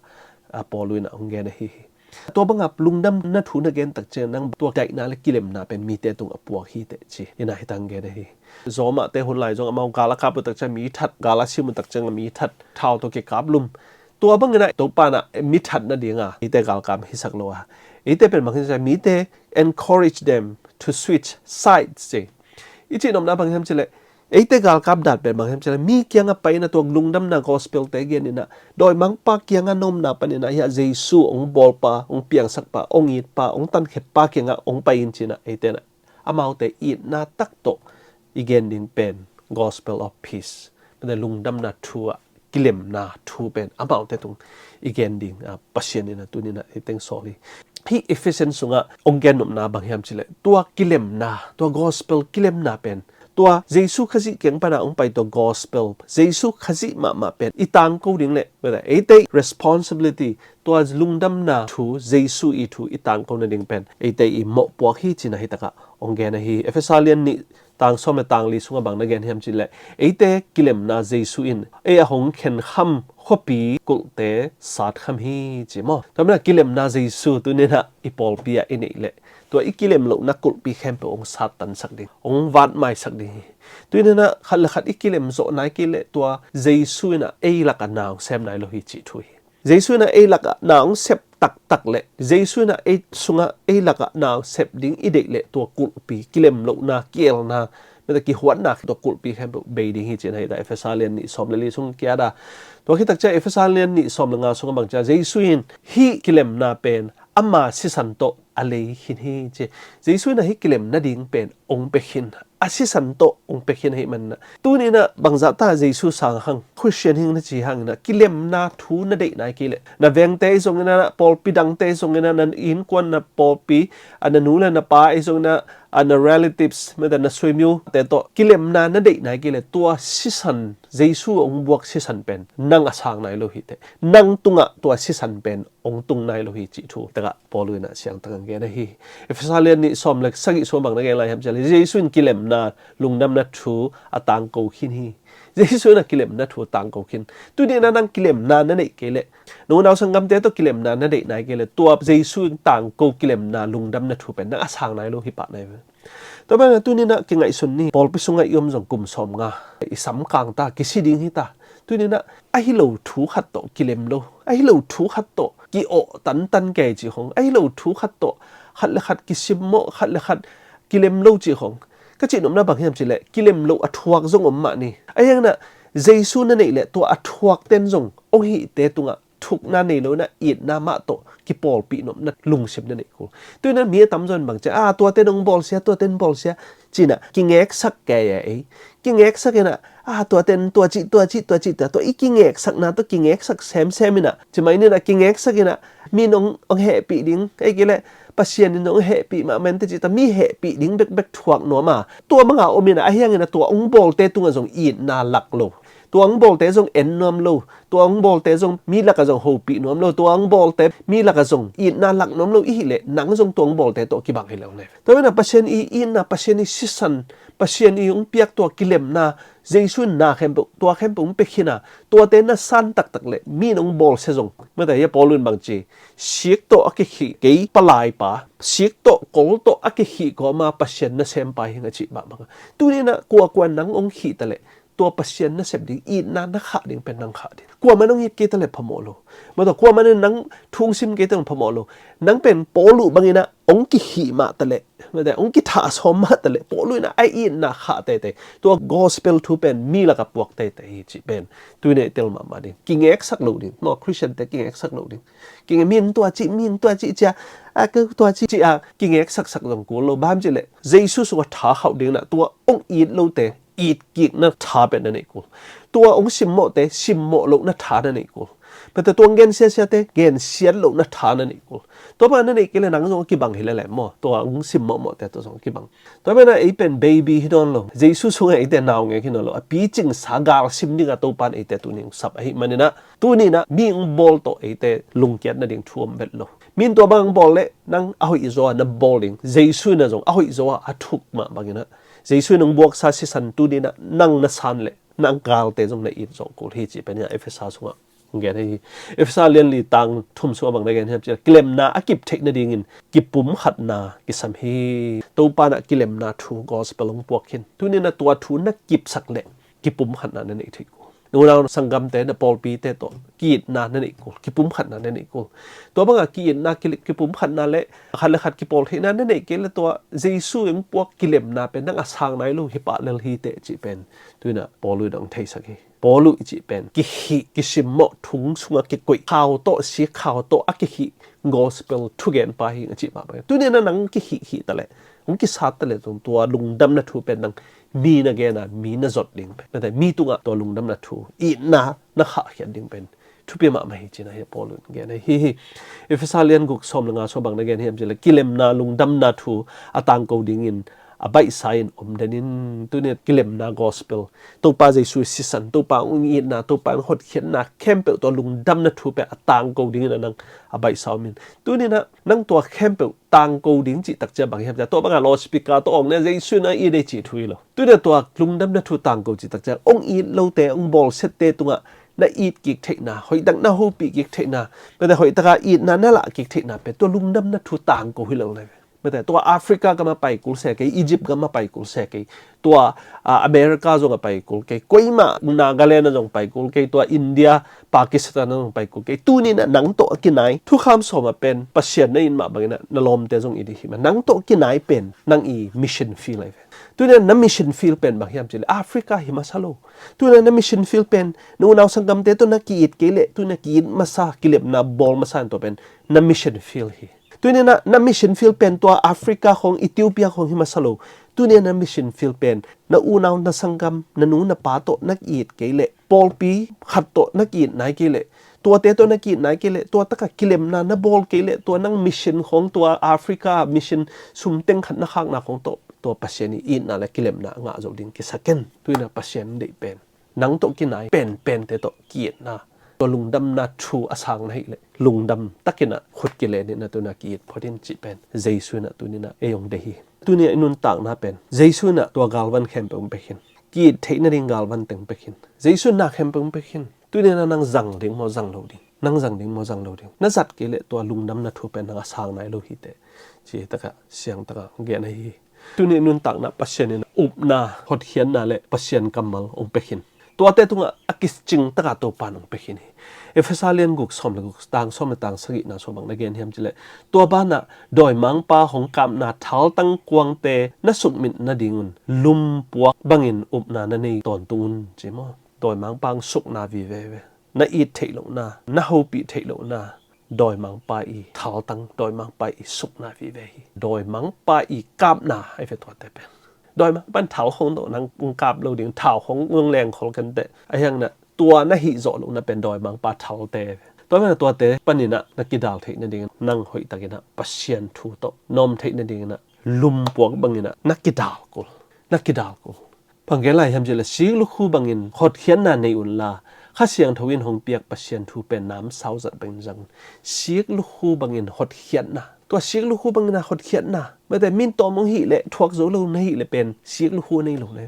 a, Paul in ah hong gen ahi hi. Tua bangah lungdamna thu na gen tak ciangin ah nang tua daihna le kilemna pen mite tungah puak hi teh ci-in ah hih takah hong gen ahi hi. Zawmahte hun lai zong amau gal a kap uh tak ciangin mi that, gal a sim uh tak ciangin mi that, thau tawh kikaplum. Tua bangin ah Topa in ah mi that nading a eite galkap hisak lo a, eite pen bang hiam cih leh mite encourage them to switch sides ci. I cihnopna bang hiam cih leh, eite galkap dan pen bang hiam cih leh, mi kiangah pai in ah tua lungdamna gospel-te gen in ah, dawimangpa kiangah, na omna panin ah hih a Jesu hong bawlpa, hong piangsakpa, hong itpa, hong tankheppa kiangah hong pai in ci-in ah eite in ah amaute itna tak tawh i gen ding pen gospel of peace, mite lungdamna thu ah, kilemna thu pen amaute tung i gen ding a, Pasian in ah tuni in ah eite hong sawl hi. Hih Ephesians sungah hong gennopna bang hiam cih leh, tua kilemna, tua gospel kilemna pen, tua Jesu Khazih kiang pan a hong pai tua gospel, Jesu Khazih mahmah pen i tangko ding leh, mite, eite responsibility, tua lungdamna thu, Jesu i thu i tangko nading pen eite i mawhpuak hi ci-in ah hih takah hong gen ahi hi. Efesa lian nih, tang sawm le tang li sungah bang na gen hiam cih leh, eite kilemna Jesu in ei a hong khenkham khuapi kulhte satkham hi ci maw. Tua manin ah kilemna Jesu tuni in ah i pawlpi ah i neih leh, tua i kilem lohna kulhpi khempeuh hong sattansak ding, hong vatmaisak ding hi. Tuni in ah khat le khat i kilem zawh nai kei leh tua Jesu in ah ei lakah na hong sem nai lo hi cih thu hi. Jesu in ah ei lakah na hong sep taktak leh, Jesu in ah ei sungah, ei lakah na hong sep ding i deih leh, tua kulhpi, kilem lohna, kielna, mite, kihuatna, tua kulhpi khempeuh bei ding hi ci-in ah hih takah Efesa lian nih sawm le li sung ki-at a. Tua khit tak ciang Efesa lian nih sawm le nga sungah bang ci-a, Jesu in hih kilemna pen ama sisan tawh a lei khin hi ci. Jesu in ah hih kilem nading pen hong pia khin, a sisan tawh hong pia khin ahih manin ah, tuni in ah bangzah ta Jesu sang hang, Christian hi ing na ci hangin ah, kilemna thu na deih nai kei leh, na vengte ahi zongin ah, pawlpi dangte ahi zongin ah, na innkuan, na pawlpi, a, na nu le na pa ahi zongin ah, a, na relatives, mite, na suimiute tawh kilemna na deih nai kei leh, tua sisan, Jesu hong buak sisan pen nang a sang nai lo hi teh. Nang tungah tua sisan pen hong tung nai lo hi cih thu takah Paul in ah siangtang hong gen ahi hi. Efesa lian nih sawm le sagih sungah bang na gen lai hiam cih leh, Jesu in kilemna lungdamna thu a tangko khin hi. Jesu in a kilemna thu a tangko khin. Tuni in a nang kilemna na neih kei leh, nunau sanggamte tawh kilemna na neih nai kei leh, tua Jesu in tangko kilemna lungdamna thu pen nang a sang nai lo hi pah nai ve. Tua banah tuni in a kingaihsun ni, pawlpi sungah i om zong kum sawmnga i sam kang ta, kisi ding hi ta. Tuni in a ahi lo thu khat tawh kilem lo, ahi lo thu khat tawh ki-awh tantan kei cih khong, ahi lo thu khat tawh khat le khat kisimmawh, khat le khat kilem lo cih khong. Ka cih nopna bang hiam cih leh, kilem lo a thuak zong om mah ni. Ahi hangin a Jesu na neih leh tua a thuakten zong hong hihte tungah thukna nei lo in a itna mah tawh kipawlpih nopna lungsim na neih kul. Tuni in a mi a tamzaw in bang ci a, a tuate in hong bawlsia, tuate in hong bawlsia ci-in a kingeksak kei a ei. Kingeksak in a, a tuate in tua cih, tua cih, tua cih, tua, tua i kingeksakna tawh kingeksak semsem in a, ci mai ni in a kingeksak in a, mi in hong, hong hehpih ding, ei kei leh Pasian in hong hehpih mahmah inteh cih ta, mi hehpih ding bekbek thuak nuam a, tua banga om in a, ahi hangin a tua hong bawlte tungah zong itna lak lo, tua hong bawlte zong en nuam lo, tua hong bawlte zong mi lakah zong hopih nuam lo, tua hong bawlte mi lakah zong itna lak nuam lo i hih leh, nang zong tua hong bawlte tawh kibang hi lo ne. Tua banah Pasian i itna, Pasian i sisan, Pasian i hong piak tua kilemna, Jesu in na khempeuh, tua khempeuh hong pia khin a, tuate na san taktak leh mi in hong bawlsia zong. Mate, hia Paul in bang ci, sik tawh a kikhih kei palaipa, sik tawh kol tawh a kikhih kawma Pasian nasempa hi ing a cih mah bang a. Tuni in a kuakua nang hong khih ta leh, tua Pasian nasep ding, itna na khah ding pen nang khah ding. Kuamah in hong it kei ta leh phamawh lo. Mate, kuamah in nang thu hong sim kei ta leh phamawh lo. Nang pen Paul uh bangin a hong kikhih mah ta leh, mate, hong kithah sawm mah ta leh, Paul uh in a a itna khah teitei. Tua gospel thu pen mi lakah puak teitei hi cih pen tuni in a i tel mahmah ding. Kingeksak lo ding. Maw, Christian-te kingeksak lo ding. Kinge, mi in tua cih, mi in tua cih ci a, a ka tua cih ci a, kingeksaksak zong kul lo. Bang hiam cih leh, Jesu sungah tha khauh ding in a tua hong it lote itkikna tha pen na neih kul. Tua hong simmawhte simmawh lohna tha na neih kul. Mate, tua hong gensiasiate gensiat lohna tha na neih kul. Tua bang na neih kei leh nang zong a kibang hi lel e maw. Tua hong simmawhmawhte tawh zong a kibang. Tua banah ei pen baby hi nawn lo. Jesu sungah eite naungek hi nawn lo. A picingsa galsim dingah Topa in eite tuni hong sap ahih manin a, tuni in a mi hong bawl tawh eite lungkiat nading thu om vet lo. Mi in tua bang hong bawl leh nang a hoih zaw a na bawl ding. Jesu in a zong a hoih zaw a a thuk mah bangin a, Jesu in hong buaksa sisan tuni in a nang na san leh, nang galte zong na it zawh kul hi cih pen hi a Efesa sungah hong gen hi. Efesa lian li tang thum sungah bang na gen hiam cih leh, kilemna a kip theih nadingin kipumkhatna kisam hi. Topa in a kilemna thu gospel hong puak khin. Tuni in a tua thu na kipsak leh kipumkhatna na neih theih kul. Nunau sanggamte, na pawlpite tawh ki-itna na neih kul, kipumkhatna na neih kul. Tua banga ki-itna, ki-, kipumkhatna leh khat leh khat kipawl theihna na neih kei leh tua Jesu hong puak kilemna pen nang a sang nai lo hi pah lel hi teh cih pen tuni in a Paul in hong theisak hi. Paul uh i cih pen kikhih, kisimmawh, thong sungah kikoih, khau tawh, sik khau tawh a kikhih gospel thugenpa hi ing a cih mah bang. Tuni in a nang kikhih khih ta leh, hong kisat ta leh zong tua lungdamna thu pen nang mi na gen a, mi na zot ding pen, mate, mi tungah tua lungdamna thu, itna na khahkhiat ding pen thupi mahmah hi ci-in a hia Paul in gen ahi hi. Efesa lian guk sawm leh nga sungah bang na gen hiam cih leh, kilemna lungdamna thu a tangko dingin a baihsa in om den in. Tuni in a kilemna gospel, Topa Jesu i sisan, Topa hong itna, Topa hong hotkhiatna khempeuh, tua lungdamna thu pen a tangko dingin a nang a baihsa om in. Tuni in a nang tua khempeuh tangko ding cih tak ciang bang hiam cih leh, tua banga loudspeaker tawh awng in a Jesu in a it ei cih thu hi lo. Tuni in a tua lungdamna thu tangko cih tak ciang hong it lote, hong bawlsiate tungah na it kik theihna, hoihtak na hopih kik theihna, mate, hoihtak a itna na lah kik theihna pen tua lungdamna thu tangko hi lo na ve. Mate, tua Africa gam a pai kul se kei, Egypt gam a pai kul se kei, tua, a, America zong a pai kul kei, koimah, Nagaland a zong pai kul kei, tua India, Pakistan a zong pai kul kei. Tuni in a nang tawh a kinai thukham sawm a pen Pasian na it mah bangin a na lawmte zong it ding hi mah. Nang tawh a kinai pen nang i mission field ahi ve. Tuni in a na mission field pen bang hiam cih leh Africa hi masa lo. Tuni in a na mission field pen na unau sanggamte tawh na ki-it kei leh, tuni in a ki-it masa, kilemna bawl masa in tua pen na mission field hi. Tuni in a na mission field pen tua Africa khong, Ethiopia khong hi masa lo. Tuni in a na mission field pen na unau na sanggam, na nu na pa tawh na ki-it kei leh, pawlpi khat tawh na ki-it nai kei leh, tuate tawh na ki-it nai kei leh, tua takah kilemna na bawl kei leh, tua nang mission khong, tua Africa mission sum teng khat na khakna khong tawh tua Pasian i itna leh kilemna a ngah zo ding kisa ken. Tuni in a Pasian deih pen nang tawh kinai penpente tawh ki-itna, tua lungdamna thu a sang na hih leh, lungdam takin a khut kilen in a tuni in a ki-it phot in cih pen Jesu in a tuni in a ei hong deih hi. Tuni a i nuntakna pen Jesu in ah tua galvan khempeuh hong pia khin. Ki-it theih nading galvan teng pia khin. Jesu in na khempeuh hong pia khin. Tuni a nang zang ding maw, zang lo ding? Nang zang ding maw, zang lo ding? Na zat kei leh tua lungdamna thu pen nang a sang nai lo hi teh, ci takah siang takah gen ahi hi. Tuni nuntakna Pasian in upna, hotkhiatna le Pasian kammal hong pia khin. Tuate tungah a kicing takah Topa in hong pia khin hi. Efesa lian guk, sawm le guk, tang sawm le tang sagihna sung bang na gen hiam cih leh, tua banah dawimangpa hong kapna thaltang kuangte na sukmit nadingun lumpuak bangin upna na nei tawntung un, ci maw? Dawimangpa hong sukna vive ve. Na it theih lohna, na hopih theih lohna, dawimangpa i thaltang, dawimangpa i sukna vive hi. Dawimangpa i kapna ahi ve tuate pen. Dawimangpa in thal khong tawh nang hong kap lo ding, thau khong hong leng khol kenteh. Ahi hangin ah tua na hih zawh lohna pen dawimangpa thalte. Tua manin ah tuate panin ah na kidal theih nadingin ah nang hoihtakin ah Pasian thu tawh nawm theih nadingin ah lumpuak bangin ah na kidal kul. Na kidal kul. Bang gen lai hiam cih leh, sik lukhu bangin hotkhiatna nei unla, Kha Siangtho in hong piak Pasian thu pen namsau zat bangin zang un. Sik lukhu bangin hotkhiatna. Tua sik lukhu bangin a hotkhiatna. Mate, min tawm hong hih leh, thuak zo lo na hih leh pen sik lukhu a nei lo na.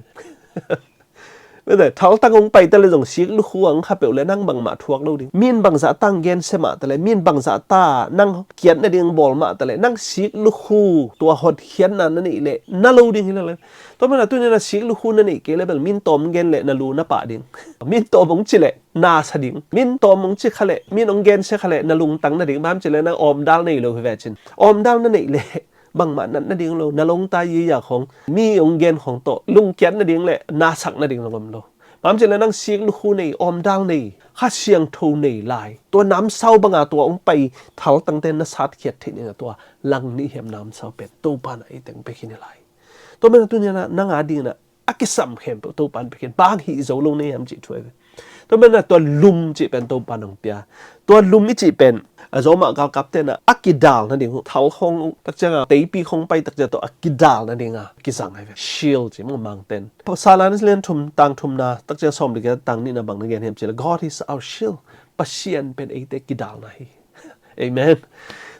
Mate, thaltang hong pai ta leh zong sik lukhu a hong kha peuh leh nang bangmah thuak lo ding. Min bangzah ta hong gensia mah ta leh, min bangzah ta nang kiat nading hong bawl mah ta leh, nang sik lukhu, tua hotkhiatna na neih leh na lo ding hi lo leh. Tua manin ah tuni in ah sik lukhu na neih kei leh bel min tawm hong gen leh na lu na pah ding. Min tawm hong ci leh na sa ding. Min tawm hong ci kha leh, min hong gensia kha leh na lungtang nading. Bang hiam cih leh nang awmdal nei lo hi ve cin. Awmdal na neih leh bangmah nat nading lo, na lungtang, yi ya khong, mi hong gen khong tawh lungkiat nading le na sak nading zong om lo. Bang hiam cih leh nang sik lukhu nei, awmdal nei, Kha Siangtho nei lai, tua namsau banga tua hong pai thaltangte na satkhiat theih nadinga tua lang nih hiam namsau pen Topa in ah eite hong pia khin hi lai. Tua manin ah tuni in ah nang a dingin ah a kisam khempeuh Topa in pia khin, bang hih zo lo na hiam cih thu ahi ve. Tua manin ah tua lum cih pen Topa in hong pia. Tua lum i cih pen, a, Roma galkapte in ah a kidal nading uh, thal khong uh, takciang a teipi khong pai takciang tawh a kidal nadinga kizang ahi ve. Shield ci maw, mangten. Salan lian thum, tang thumna, takciang sawm le giat, tang nihna bang na gen hiam cih leh, God is our shield. Pasian pen eite kidalna hi. Amen.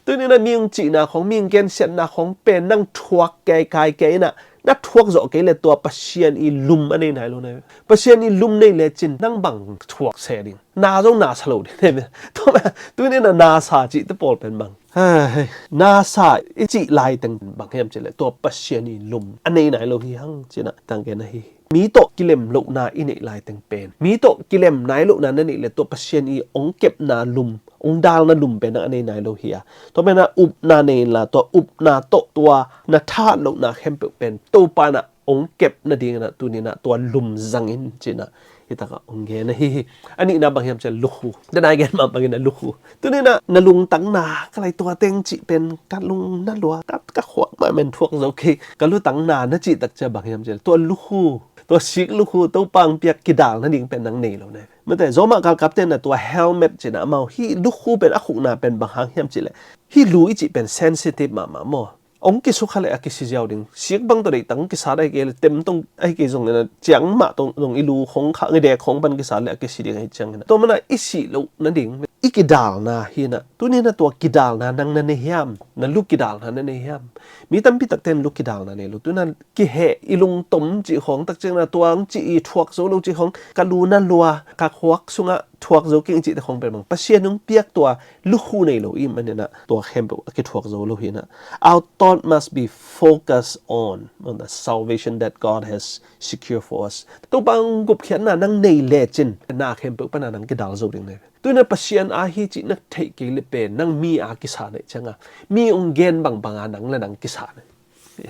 Tuni in ah mi hong cihna khong, mi hong gensiatna khong pen nang thuak kei kai kei in ah, na thuak zawh kei leh tua Pasian i lum a nei nai lo na. Pasian i lum nei lecin nang bang thuak se ding? Na zong na sa lo ding. Tua manin ah tuni in ah na sa cihte pawl pen bang? Hei, na sa i cih laiteng bang hiam cih leh tua Pasian i lum a nei nai lo hi hang ci-in ah tanggen ahi hi. Mi tawh kilem lohna i neih laiteng pen, mi tawh kilem nai lohna na neih leh tua Pasian i hong kepna lum, hong dalna lum pen nang a nei nai lo hi a. Tua manin ah upna nei inla, tua upna tawh tua na thahat lohna khempeuh pen Topa in ah hong kep nadingin ah tuni in ah tua lum zang in ci-in ah hi takah hong gen ahi hi. A nihna bang hiam cih leh lukhu. Tua na gen mah bangin ah lukhu. Tuni in ah na lungtang na, ka lai tua teng cih pen ka lung na lua, ka, ka khuak mah men thuak zo kei, ka lutang na na cih takciang bang hiam cih leh tua lukhu, tua sik lukhu, Topa hong piak kidal nading pen nang nei lo na. Mate, Roma galkapte in ah tua helmet ci-in ah amau, hih lukhu pen a khukna pen bang hang hiam cih leh, hih lu i cih pen sensitive mahmah maw. Hong kisukha leh a kisi ziau ding. Sik bang tawh deihtak hong kisat ahih kei leh, tem tawh ahih kei zongin ah, ciang mah tawh zong i lu khong kha, i dek khong pan kisat leh a kisi ding ahih ciangin ah, tua manin ah i sih loh nading, i kidalna hi in ah. Tuni in ah tua kidalna nang na nei hiam? Na lu kidalna na nei hiam? Mi tampi takte in lu kidalna nei lo. Tuni in ah kiheh, i lungtom cih khong, takciang in ah tua hong cih i thuak zo lo cih khong, ka lu na lua, ka khuak sungah thuak zo keng cihte khong pen bang, Pasian hong piak tua lukhu nei lo i hih manin ah tua khempeuh a kithuak zo lo hi in ah. Our thought must be focused on, on the salvation that God has secured for us. Topa hong gupkhiatna nang nei lecin na khempeuh pan ah nang kidal zo ding na hi ve. Tuni in ah Pasian aa hi cih na theih kei leh pen nang mi aa kisa na hih ciangin, mi hong gen bangbang a nang le nang kisa na.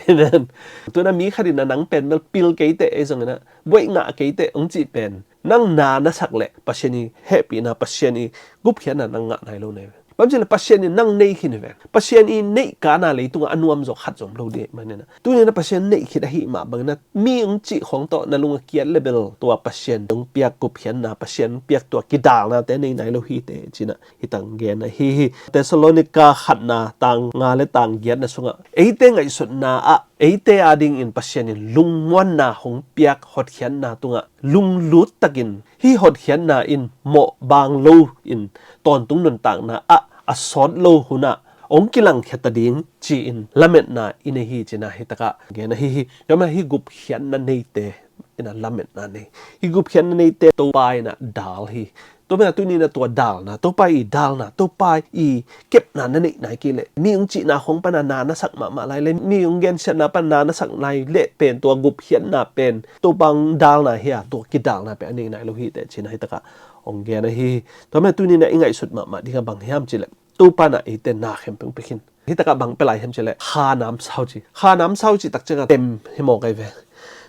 Amen. Tuni in ah mi khat in ah nang pen bel pil kei teh, ei zongin ah buaih ngah kei teh hong cih pen, nang na na sak leh Pasian i hehpihna, Pasian i gupkhiatna nang ngah nai lo na hi ve. Bang hiam cih leh Pasian in nang nei khin hi ve. Pasian i neih kei a, leitungah a nuam zaw khat zong om lo ding ahih manin ah. Tuni in ah Pasian neih khit ahih mah bangin ah mi hong cih khong tawh na lung a kiat leh bel tua Pasian hong piak gupkhiatna, Pasian hong piak tua kidalnate nei nai lo hi teh ci-in ah hi tanggen ahi hi. Thessalonika khatna tang nga le tang giatna sungah, eite ngaihsutna ah eite adingin Pasian in lungmuanna hong piak hotkhiatna tungah lunglut takin, hih hotkhiatna in mawh bang loin tawntung nuntakna ah a sawt lo hunah hong kilangkhia ta ding ci-in lametna i nei hi ci-in ah hi takah gen ahi hi. Tua manin hih gupkhiatna neite in ah lametna nei. Hih gupkhiatna neite Topa in ah dal hi. Tua manin ah tuni in ah tua dalna, Topa i dalna, Topa i kepna na neih nai kei leh, mi hong cihna khong pan ah na na sak mahmah lai leh, mi hong gensiatna pan ah na na sak lai leh pen tua gupkhiatna pen Topa hong dalna hi a, tua kidalna pen a nei nai lo hi teh ci-in ah hi takah hong gen ahi hi. Tua manin ah tuni in ah i ngaihsut mahmah ding ah bang hiam cih leh, Topa in ah eite na khempeuh hong pia khin. Hi takah bang pia lai hiam cih leh, kha namsau ci. Kha namsau cih tak ciangah tem hi mawk ahi ve.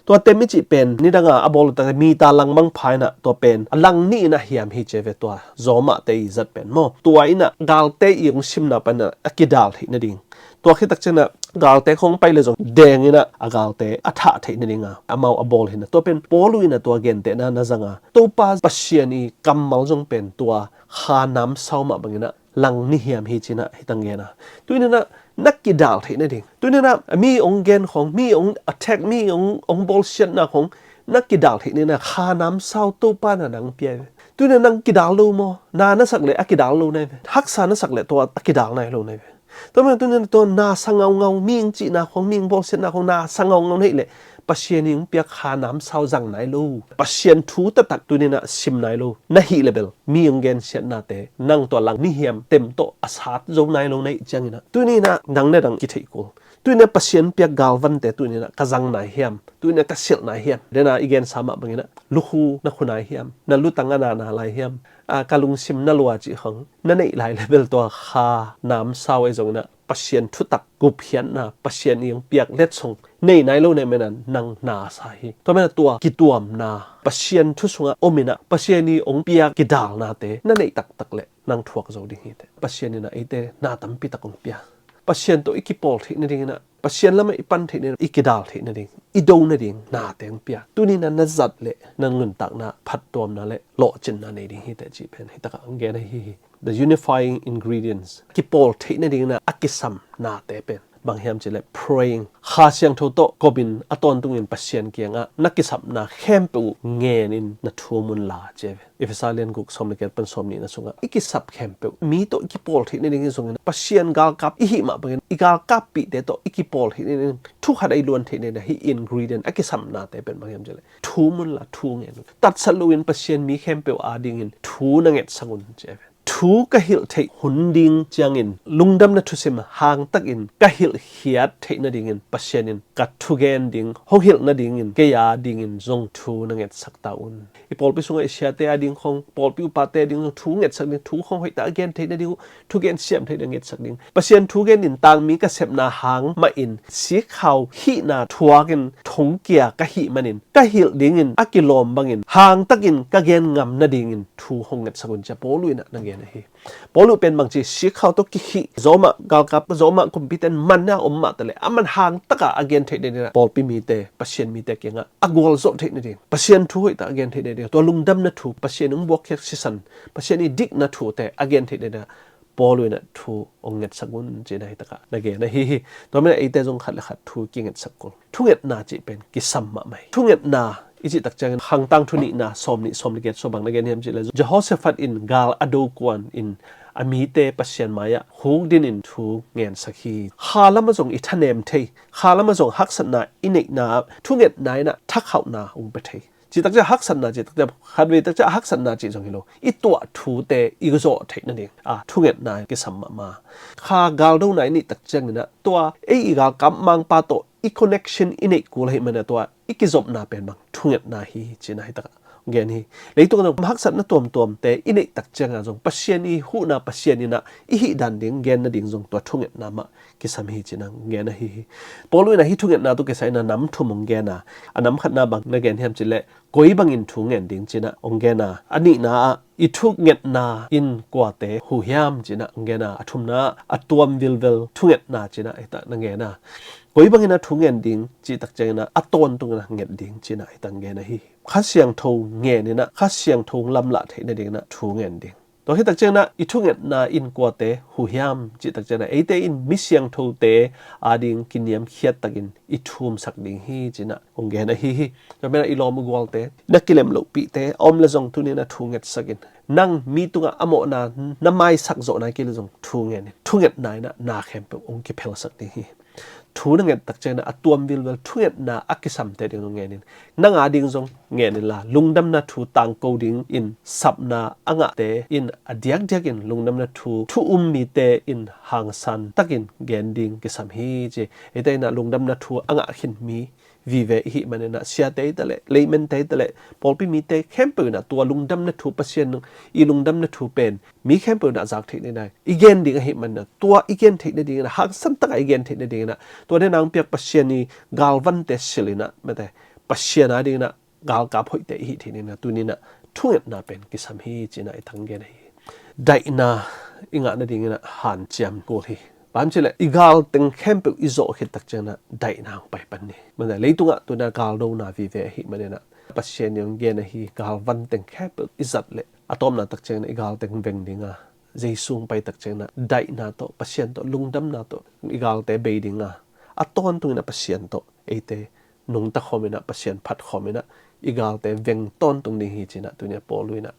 Tua tem i cih pen nidang a a bawl uh tak leh mita langmangpha in ah tua pen a lang nih in ah hiam hi ci ve, tua zawmahte i zat pen maw. Tua in ah galte i hong simna pan ah a kidal theih nading. Tua khit tak ciangin ah galte khong pai leh zong deng in ah a galte a thah theih nading a amau a bawl hi in ah. Tua pen Paul in ah tua gentehna na zang a, Topa Pasian i kammal zong pen tua kha namsau mah bangin ah lang nih hiam hi ci-in ah hi tang gen a. Tuni in ah na kidal theih nading, tuni in ah mi hong gen khong, mi hong attack, mi hong, hong bawlsiatna khong na kidal theih nading in ah kha namsau Topa in ah nang pia hi ve. Tuni in ah nang kidal lo maw? Na na sak leh a kidal lo na hi ve. Haksa na sak leh tua a kidal nai lo na hi ve. Tua manin tuni in ah tua na sa ngaungau, mi hong cihna khong, mi hong bawlsiatna khong na sa ngaungau na hih leh, Pasian i hong piak kha namsau zang nai lo, Pasian thu taktak tuni in ah sim nai lo na hih leh bel, mi hong gensiatnate nang tua lang nih hiam tem tawh a sat zo nai lo na hih ciangin ah tuni in ah dang le dang kitheih kul. Tuni in ah Pasian piak galvante tuni in ah ka zang nai hiam, tuni in ah ka silh nai hiam? Dena i gensa mah bangin ah lukhu na khu nai hiam, na lutang a na na lai hiam, a, ka lungsim na lua cih khong na neih lai leh bel tua kha namsau ahi zongin ah Pasian thutak, gupkhiatna, Pasian i hong piak letsong nei nai lo na hih manin ah nang na sa hi. Tua manin ah tua kituamna, Pasian thu sungah om in ah Pasian i hong piak kidalnate na neih taktak leh nang thuak zo ding hi teh. Pasian in ah eite na tampi tak hong pia. Pasian tawh i kipawl theih nading in ah, Pasian lamah i pan theih nading, i kidal theih nading, i do nading nate hong pia. Tuni in ah na zat leh na nuntakna phattuamna leh lawhcinna nei ding hi teh cih pen hi takah hong gen ahi hi. The unifying ingredients, kipawl theih nading in ah a kisam nate pen bang hiam cih leh praying. Kha Siangtho tawh kop in a tawntungin Pasian kiangah na kisapna khempeuh uh ngen in na thum unla ci ve. Efesa lian guk sawm le giat pan sawm nihna sungah i kisap khempeuh, mi tawh i kipawl theih nading hi zongin, Pasian galkap i hih mah bangin i galkappihte tawh i kipawl theih nading, thu khat a i luan theih nading hih ingredient a kisapnate pen bang hiam cih leh thum unla, thu ngen un. Tatsat loin Pasian mi khempeuh adingin thu na ngetsak un ci ve. Thu ka hilh theih hun ding ciangin lungdamna thusim hangtakin ka hilhkhiat theih nadingin Pasian in ka thugen ding, hong hilh nadingin kei adingin zong thu na ngetsak ta un. I pawlpi sungah i siate ading khong, pawlpi upate ading zong thu ngetsak ding, thu khong hoihtak a gen theih nading uh, thugen siam theih na ngetsak ding. Pasian thugen in tangmi ka sepna hang mahin sikkhau hihna thuakin thongkia ka hih manin ka hilh dingin a kilawm bangin hangtakin ka gen ngam nadingin thu hong ngetsak un ci-a Paul in ah na gen ahi. Paul pen bangci sikkhau tawh kikhih, Roma galkap, Roma kumpite in man a om mah taleh a man hangtaka a gen theih nadingin ah pawlpi mite, Pasian mite kiangah a gualzawh theih nading, Pasian thu hoihtak a gen theih nading, tua lungdamna thu, Pasian hong buakkhiat sisan, Pasian i dikna thute a gen theih nadingin ah Paul in ah thu hong ngetsak un ci-in ah hi takah na gen ahi hi. Tua manin ah eite zong khat le khat thu kingetsak kul. Thungetna cih pen kisam mahmah hi. Thungetna i cih tak ciangin Khang Tangthu nihna sawm nih sawm le giat sung bang na gen hiam cih leh, Jehoshaphat in gal a do kuan in a mite Pasian mai-ah hukdin in thu ngensak hi. Kha lamah zong i thanem thei, kha lamah zong haksatna i neihna ah thungetna in ah thakhauhna hong pia thei. Cih tak ciang haksatna cih tak ciang, khatvei tak ciang haksatna cih zong hi lo, i tuah thute i zawh theih nading ah thungetna kisam mahmah. Kha galdona i neih tak ciangin ah tua ei i galkap mangpa tawh i connection i neih kul ahih manin ah tua i kizopna pen bang thungetna hi ci-in ah hi takah gen hi. Leitung ah haksatna tuamtuamte i neih tak ciangah zong Pasian i huhna, Pasian in ah i hih dan ding gen nading zong tua thungetna mah kisam hi ci-in ah gen ahi hi. Paul in ah hih thungetna tawh kisai in ah nam thum hong gen a, a nam khatna bang na gen hiam cih leh koi bangin thu ngen ding ci-in ah hong gen a, a nihna ah i thungetna in kuate hu hiam ci-in ah hong gen a, a thumna ah a tuam vilvel thungetna ci-in ah hi takah na gen a, koi bangin ah thu ngen ding cih tak ciangin ah a tawntungin ah nget ding ci-in ah hi takah gen ahi hi. Kha Siangtho ngen in ah Kha Siangtho hong lamlah theih nadingin ah thu ngen ding. Tua khit tak ciangin ah i thungetna in kuate huh hiam cih tak ciangin ah eite in mi siangthote ading kiniamkhiat takin i thumsak ding hi ci-in ah hong gen ahi hi. Tua manin ah i lawm uh gualte, na kilem lohpihte a om leh zong tuni-in ah thungetsak in. Nang mi tungah a mawhna na maisak zawhna kei leh zong thungen in. Thungetna in ah na khempeuh hong kiphelsak ding hi. Thu na nget tak ciangin ah a tuam vilvel thungetna a kisamte ding zong ngen in. Nang ading zong ngen inla, lungdamna thu tangko dingin sapna a ngahte in a diakdiakin lungdamna thu thu-um mite in hangsan takin gen ding kisam hi ci. Eite in ah lungdamna thu a ngah khin mi vive i hih manin ah siate hi taleh, laymente hi taleh, pawlpi mite khempeuh in ah tua lungdamna thu, Pasian i lungdamna thu pen mi khempeuh in ah zak theih nading, i gen ding ahih manin ah tua i gen theih nadingin ah, hangsan takah i gen theih nadingin ah, tua dena hong piak Pasian i galvante silh in ah, mate, Pasian adingin ah galkap hoihte i hih theih nadingin ah tuni-in ah thungetna pen kisam hi ci-in ah i thangah gen ahi hi. Daihna i ngah nadingin ah hanciam kul hi. Bang hang hiam cih leh i galteng khempeuh i zawh khit tak ciangin ah daihna hong pai pan hi. Mate, leitungah tuni-in ah galdona vive ahih manin ah Pasian in hong gen ahi galvan teng khempeuh i zat leh a tawpna tak ciangin ah i galteng veng ding a, Jesu hong pai tak ciangin ah daihna tawh, Pasian tawh, lungdamna tawh i galte bei ding a, a tawntungin ah Pasian tawh eite nungta khawm in ah, Pasian phat khawm in ah i galte veng tawntung ding hi ci-in ah tuni-in ah Paul in ah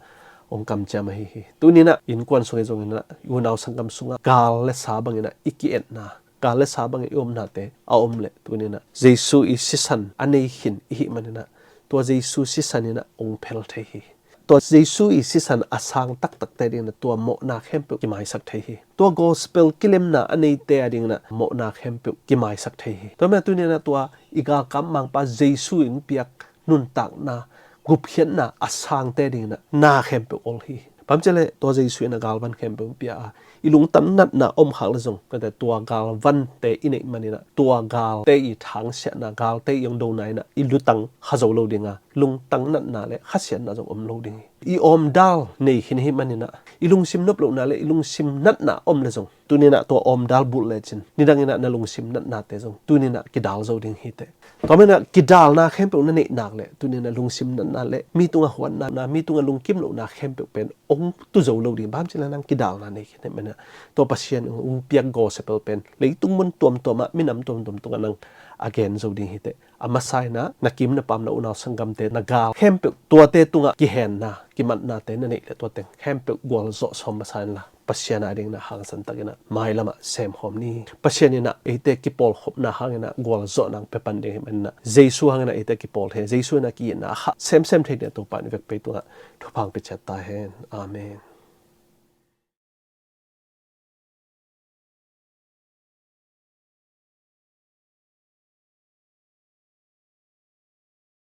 hong kamciam ahi hi. Tuni-in ah innkuan sung hi zongin ah, unau sanggam sungah gal le sa bangin ah i ki-etna, gal le sa bangin i omnate a om leh, tuni-in ah Jesu i sisan a nei khin i hih manin ah tua Jesu sisan in ah hong phel thei hi. Tua Jesu i sisan a sang taktakte adingin ah tua mawhna khempeuh kimaisak thei hi. Tua gospel kilemna a neite adingin ah mawhna khempeuh kimaisak thei hi. Tua manin ah tuni-in ah tua i galkap Mangpa Jesu in piak nuntakna, gupkhiatna a sangte adingin ah na khempeuh ol hi. Bang hang hiam cih leh tua Jesu in ah galvan khempeuh hong pia a, i lungtang natna om khak leh zong, tua galvante i neih manin ah tua galte i thangsiahna, galte i hong dona in ah i lutang kha zo lo ding a, lungtang natna le khasiatna zong om lo ding hi. I awmdal nei khin i hih manin ah i lungsim nop lohna le i lungsim natna om leh zong, tuni-in ah tua awmdal bulh lecin nidangin ah na lungsim natnate zong tuni-in ah kidal zo ding hi teh. Tua manin ah kidalna khempeuh na neih nak leh, tuni-in ah lungsim natna le mi tungah huatna, mi tungah lungkim lohna khempeuh pen hong tu zo lo ding. Bang hang hiam cih leh nang kidalna nei khin i hih manin ah tua Pasian hong piak gospel pen leitung mun tuamtuam ah, minam tuamtuam tungah nang a gen zo ding hi teh. A masa in ah na kim na pam, na unau sanggamte, na gal khempeuh, tuate tungah kihenna, kimatnate na neih leh tua teng khempeuh gualzawh sawm masa inla, Pasian adingin ah hangsan takin ah mailam ah sem khawm ni. Pasian in ah eite kipawlkhopna hangin ah gualzawhna hong pia pan ding i hih manin ah Jesu hangin ah eite kipawl thei, Jesu in ah ki-itna a khah semsem thei dingin ah Topa in i vekpi tungah thupha hong pia ciat ta hen. Amen.